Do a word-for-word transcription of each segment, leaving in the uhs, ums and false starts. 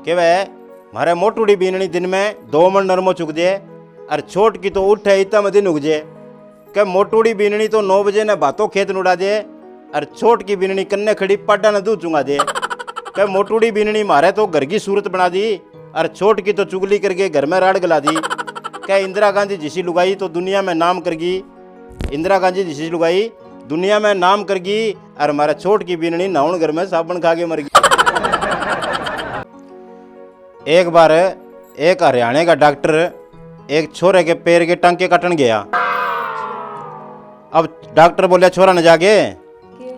के वह म्हारे मोटूड़ी बीननी दिन में दो मण नरमो चुग दे, अर छोट की तो उठे इतना में दिन उग जे। के मोटूड़ी बीननी तो नौ बजे ने भातो खेत नुड़ा दे, अर छोट की बीननी कन्ने खड़ी पाडा ने दूध चुंगा दे। के मोटूड़ी बीननी म्हारे तो घर की सूरत बना दी, अर छोट की तो चुगली करके घर में राड़ गला दी। के इंदिरा गांधी जिसी लुगाई तो दुनिया में नाम करगी, इंदिरा गांधी जिसी लुगाई दुनिया में नाम करगी, अर म्हारे छोट की बीननी नहाउण घर में साबण खा के मरगी। एक बार एक हरियाणा का डॉक्टर एक छोरे के पैर के टांके काटन गया। अब डॉक्टर बोले छोरा ने जाके, के?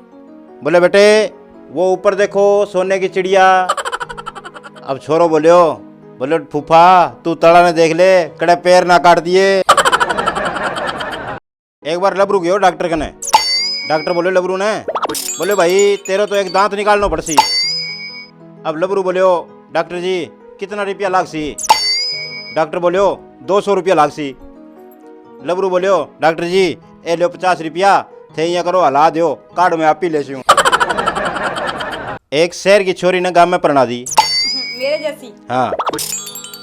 बोले, "बेटे, वो ऊपर देखो, सोने की चिड़िया।" अब छोरो बोल्यो, बोले, "फूफा, तू तला ने देख ले, कड़े पैर ना काट दिए।" एक बार लबरू गयो डॉक्टर कने। डॉक्टर बोल्यो लबरू ने, बोल्यो, "भाई, तेरे तो एक दांत निकालना पड़सी।" अब लबरू बोल्यो, "डॉक्टर जी, कितना रुपया लागसी?" डॉक्टर बोल्यो, "दो सौ रुपया लागसी।" लबरू बोल्यो, "डॉक्टर जी, ए लो पचास रुपया, थे यहाँ करो, हला दो, कार्ड में आप ही ले सूं।" एक शहर की छोरी ने गांव में परणा दी। मेरे जैसी। हाँ।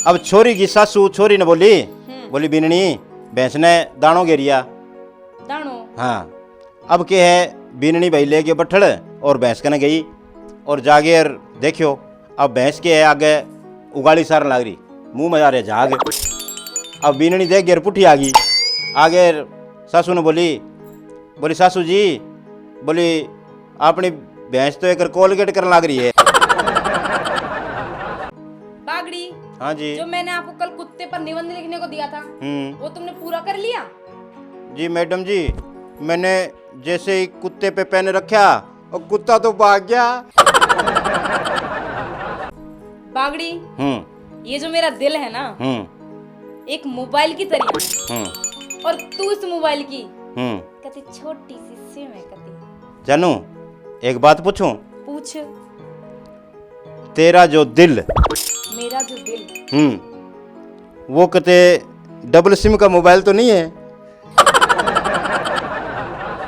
अब छोरी की सासू छोरी ने बोली, हम्म। बोली, "बीननी, भैंस ने दाणो गेरिया।" दाणो? हाँ। अब के है, बीननी भाई लेके बठल और भैंस कने गई और जाके और देखियो, अब भैंस के है आगे उगाली सारन लाग रही, मुंह में आ रहे झाग। अब बीननी देख गेर पुठी आ गई। आगे सासू ने बोली, बोली, "सासू जी," बोली, "अपनी भैंस तो एक कोलगेट करने लाग रही है।" बागड़ी, हाँ जी। जो मैंने आपको कल कुत्ते पर निबंध लिखने को दिया था, हम्म। वो तुमने पूरा कर लिया? जी मैडम जी, मैंने जैसे ही कुत्ते पे पेन रखा और कुत्ता तो भाग गया। बागड़ी, हम्म। ये जो मेरा दिल है ना, हम्म। एक मोबाइल की तरह है। हम्म। और तू इस मोबाइल की हम्म। कति छोटी सी सिम है कति। जानू, एक बात पूछूं? पूछ। तेरा जो दिल, मेरा जो दिल। हम्म, वो कते डबल सिम का मोबाइल तो नहीं है?